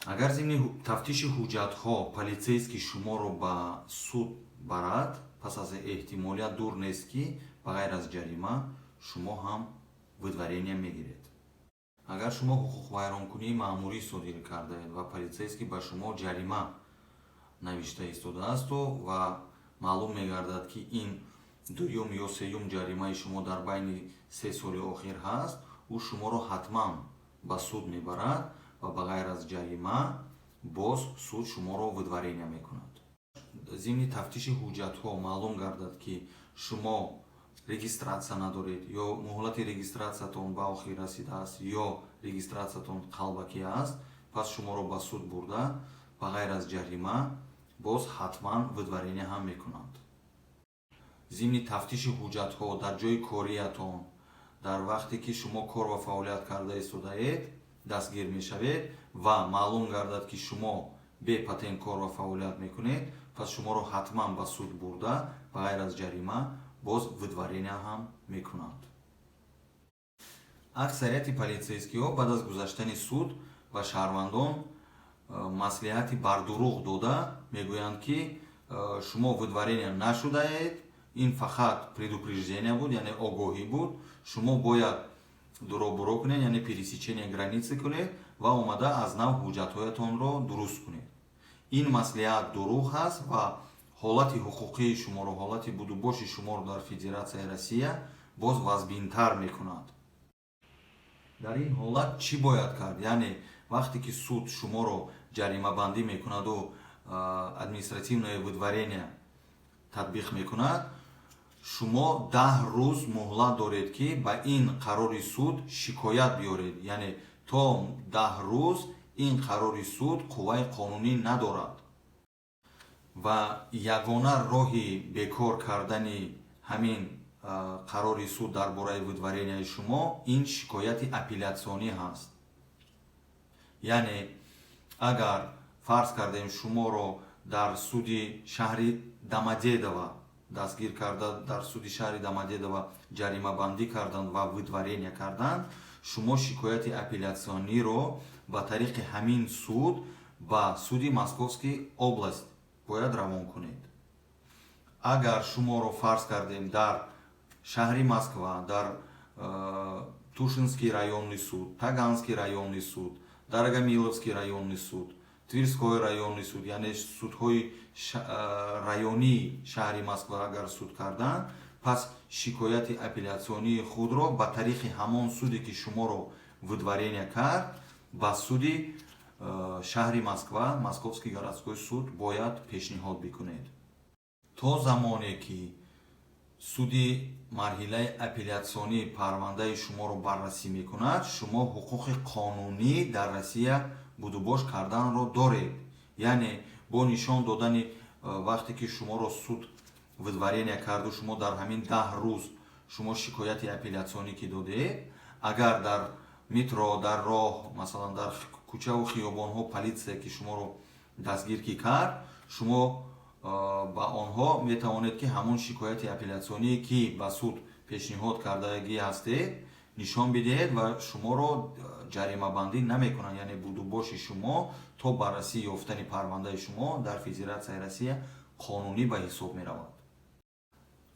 Агар зимни тафтиши ҳуҷҷатҳо полицейский шуморо ба суд барад, пас аз эҳтимолият дур нест, ки ба ғайр аз ҷарима шумо ҳам выдворение мегиред. Агар шумо ҳуқуқвайронкунии маъмурӣ содир кардаед ва полицейский ба шумо ҷарима навишта истодаасту ва маълум мегардад, ки ин дуюм ё сеюм ҷаримаи шумо дар байни 3 соли охир ҳаст, ӯ шуморо ҳатман ба суд мебарад ва ба ғайр аз ҷарима боз суд шуморо выдворение мекунад. Зимни тафтиши ҳуҷҷатҳо маълум гардад, ки шумо регистрация надоред ё муҳлати регистрациятон ба охир расидааст, ё регистрациятон қалбакӣ аст, пас шуморо ба суд бурда, ба ғайр аз ҷарима боз ҳатман выдворение ҳам мекунанд. Зимни тафтиши ҳуҷҷатҳо дар ҷои кориятон, дар вақте ки шумо кор ва фаъолият карда истодаед, дастгир мешавед ва маълум гардад, ки шумо бе патент кор ва фаъолият мекунед, пас шуморо ҳатман ба суд бурда, ба ғайр аз ҷарима боз выдворение ҳам мекунанд. Аксарияти полицейскиҳо баъд аз гузаштани суд ба шаҳрвандон маслиҳати бардурӯғ дода мегӯянд, ки шумо выдворение нашудаед, ин фақат предупреждение буд, яъне огоҳӣ буд, шумо бояд дуробуро кунед, яъне пересечение границы кунед ва омада аз нав ҳуҷҷатҳоятонро дуруст кунед. Ин маслиҳат дурӯғ ҳаст ва ҳолати ҳуқуқии шуморо, ҳолати будубоши шуморо дар Федератсияи Россия боз вазбинтар мекунад. Дар ин ҳолат чӣ бояд кард? Яъне вақте ки суд шуморо ҷаримабандӣ мекунаду административное выдворение татбиқ мекунад, шумо 10 рӯз муҳлат доред, ки ба ин қарори суд шикоят биёред. Яъне то 10 рӯз ин қарори суд қувваи қонунӣ надорад ва ягона роҳи бекор кардани ҳамин қарори суд дар бораи выдворенияи шумо ин шикояти апелляционӣ ҳаст. Яъне агар, фарз кардем, шуморо дар суди шаҳри Домодедово дастгир карда, дар суди шаҳри Домодедово ҷаримабандӣ карданд ва выдворение карданд, шумо шикояти апелляциониро ба тариқи ҳамин суд ба суди Московский область бояд равон кунед. Агар шуморо, фарз кардем, дар шаҳри Москва дар Тушинский районный суд, Таганский районный суд, Дорогомиловский районный суд, Тверской районный суд, яъне судҳои районии шаҳри Москва агар суд карданд, пас шикояти апелляционии худро ба тариқи ҳамон суде, ки шуморо выдворение кард, ба суди шаҳри Москва, Московский городской суд, бояд пешниҳод бикунед. То замоне ки суди марҳилаи апелляционӣ парвандаи шуморо баррасӣ мекунад, шумо ҳуқуқи қонунӣ дар Россия будубош карданро доред. Яъне бо нишон додани вақте ки шуморо суд выдворение карду, шумо дар ҳамин 10 рӯз шумо шикояти апелляционӣ ки додед, агар дар метро, дар роҳ, масалан, дар кӯчаву хиёбонҳо полиция ки шуморо дастгир ки кард, шумо ба онҳо метавонед, ки ҳамон шикояти апелляционие, ки ба суд пешниҳод кардагӣ ҳастед, нишон бидиҳед ва шуморо ҷаримабандӣ намекунанд. Яъне будубоши шумо то баррасӣ ёфтани парвандаи шумо дар Федератсияи Россия қонунӣ ба ҳисоб меравад.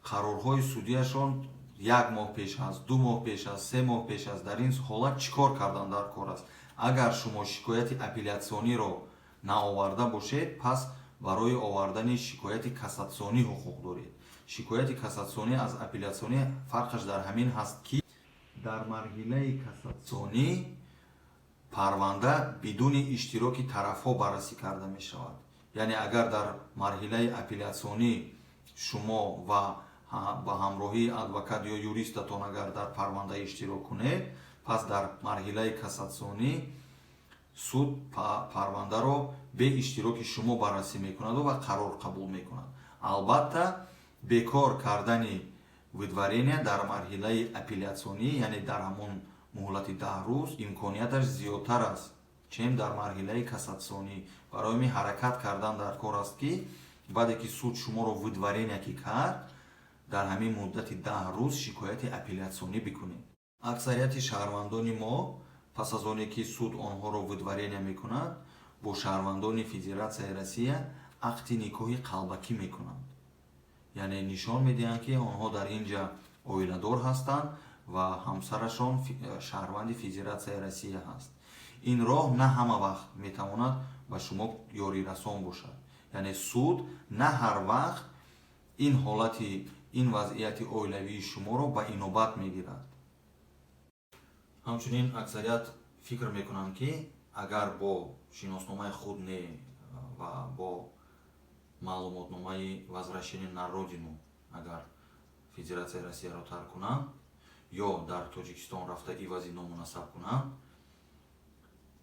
Қарорҳои судияшон як моҳ пеш аст, 2 моҳ пеш аст, 3 моҳ пеш аст. Дар ин ҳолат чӣ кор кардан дар кор аст? Агар шумо шикояти апелляциониро наоварда бошед, пас барои овардани шикояти кассатсионӣ ҳуқуқ доред. Шикояти кассатсионӣ аз апелляционӣ фарқаш дар ҳамин ҳаст, ки дар марҳилаи кассатсионӣ парванда бидуни иштироки тарафҳо баррасӣ карда мешавад. Яъне агар дар марҳилаи апелляционӣ шумо ва ба ҳамроҳии адвокат ё юристатон агар дар парванда иштирок кунед, пас дар марҳилаи кассатсионӣ суд парвандаро бе иштироки шумо баррасӣ мекунаду ва қарор қабул мекунад. Албатта, бекор кардани выдворения дар марҳилаи апелляционӣ, яъне дар ҳамон муҳлати 10 рӯз, имконияташ зиёдтар аст, чем дар марҳилаи кассатсионӣ. Барои ҳамин ҳаракат кардан дар кор аст, ки баъде ки суд шуморо выдворения ки кард, дар ҳамин муддати 10 рӯз шикояти апелляционӣ бикунед. Аксарияти шаҳрвандони мо пас аз оне ки суд онҳоро выдворения мекунад, Бо шаҳрвандони Федератсияи Россия ақди никоҳи қалбакӣ мекунанд, яъне нишон медиҳанд, ки онҳо дар ин ҷа оиладор ҳастанд ва ҳамсарашон шаҳрванди Федератсияи Россия ҳаст. Ин роҳ на ҳама вақт метавонад ба шумо ёрирасон бошад, яъне суд на ҳар вақт ин ҳолати, ин вазъияти оилавии шуморо ба инобат мегирад. Ҳамчунин аксарият фикр мекунанд, ки агар бо шиносномаи худ не ва бо маълумотномаи возвращение на родину агар Федератсияи Россияро тарк кунанд ё дар Тоҷикистон рафта ивази ному насаб кунанд,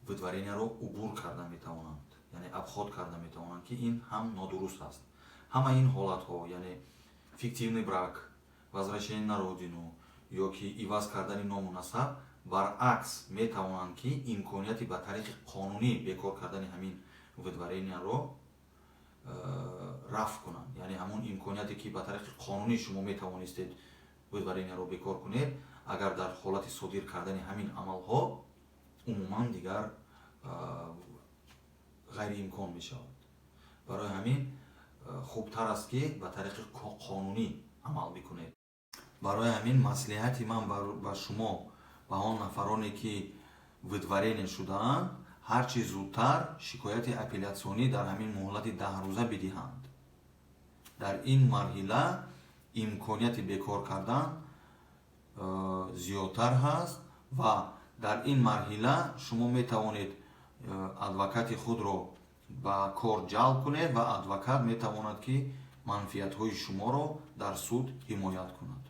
выдворения ро убур карда метавонанд, яъне обход карда метавонанд, ки ин ҳам нодуруст аст. Ҳама ин ҳолатҳо, яъне фиктивный брак, возвращение на родину ё ки иваз кардани ному насаб, баръакс метавонанд, ки имконияти ба тариқи қонунӣ бекор кардани ҳамин выдворения ро рафъ кунанд. Яъне ҳамон имконияте, ки ба тариқи қонунӣ шумо метавонистед выдворения ро бекор кунед, агар дар ҳолати содир кардани ҳамин амалҳо, умуман дигар ғайриимкон мешавад. Барои ҳамин хубтар аст, ки ба тариқи қонунӣ амал бикунед. Барои ҳамин маслиҳати ман ба шумо, ба он нафароне, ки выдворение шудаанд, ҳарчи зудтар шикояти апеллятсионӣ дар ҳамин муҳлати 10 рӯза бидиҳанд. Дар ин марҳила имконияти бекор кардан зиёдтар ҳаст ва дар ин марҳила шумо метавонед адвокати худро ба кор ҷалб кунед ва адвокат метавонад, ки манфиатҳои шуморо дар суд ҳимоят кунад.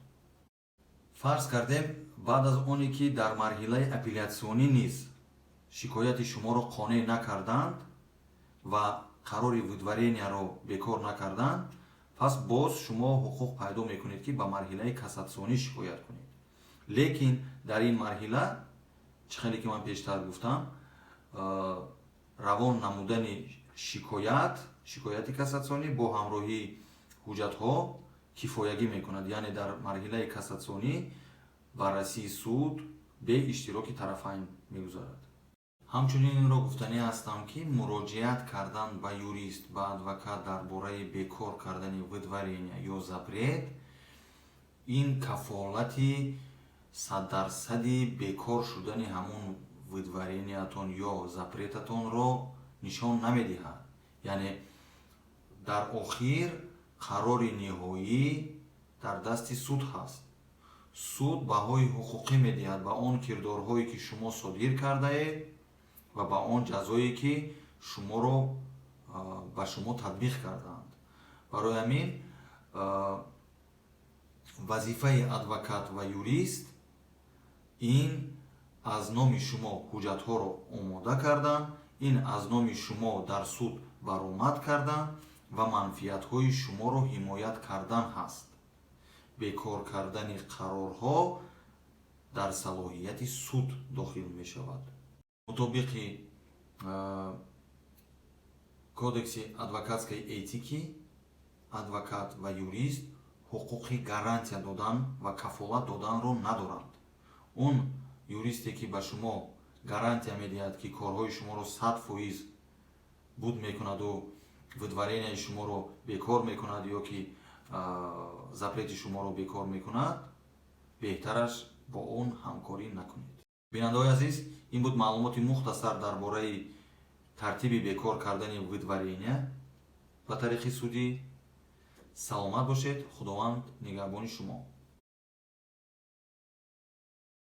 Фарз кардем, баъд аз оне ки дар марҳилаи апеллятсионӣ низ шикояти шуморо қонеъ накарданд ва қарори выдворения ро бекор накарданд, пас боз шумо ҳуқуқ пайдо мекунед, ки ба марҳилаи кассатсионӣ шикоят кунед. Лекин дар ин марҳила, чӣ хеле ки ман пештар гуфтам, равон намудани шикояти кассатсионӣ бо ҳамроҳии ҳуҷҷатҳо кифоягӣ мекунад, яъне дар марҳилаи кассатсионӣ баррасии суд бе иштироки тарафайн мегузарад. Ҳамчунин инро гуфтанӣ ҳастам, ки муроҷиат кардан ба юрист, ба адвокат дар бораи бекор кардани выдворения ё запрет ин кафолати 100-дарсади бекор шудани ҳамун выдворения тон ё запрет атонро нишон намедиҳад. Яъне дар охир қарори ниҳоӣ дар дасти суд ҳаст. Суд баҳои ҳуқуқӣ медиҳад ба он кирдорҳое, ки шумо содир кардаед, ва ба он ҷазое, ки шуморо ба шумо татбиқ кардаанд. Барои ҳамин вазифаи адвокат ва юрист ин аз номи шумо ҳуҷҷатҳоро омода кардан, ин аз номи шумо дар суд баромад кардан ва манфиатҳои шуморо ҳимоят кардан ҳаст. Бекор кардани қарорҳо дар салоҳияти суд дохил мешавад. Мутобиқи кодекси адвокатской этики, адвокат ва юрист ҳуқуқи гарантия додан ва кафолат доданро надоранд. Он юристе, ки ба шумо гарантия медиҳад, ки корҳои шуморо 100% буд мекунаду выдворения и шуморо бекор мекунад ё ки запрет и шуморо бекор мекунад, беҳтараш бо он ҳамкорӣ накунед. Бинандаҳои азиз, ин буд маълумоти мухтасар дар бораи тартиби бекор кардани выдворения ба тариқи судӣ. Саломат бошед, Худованд нигаҳбони шумо.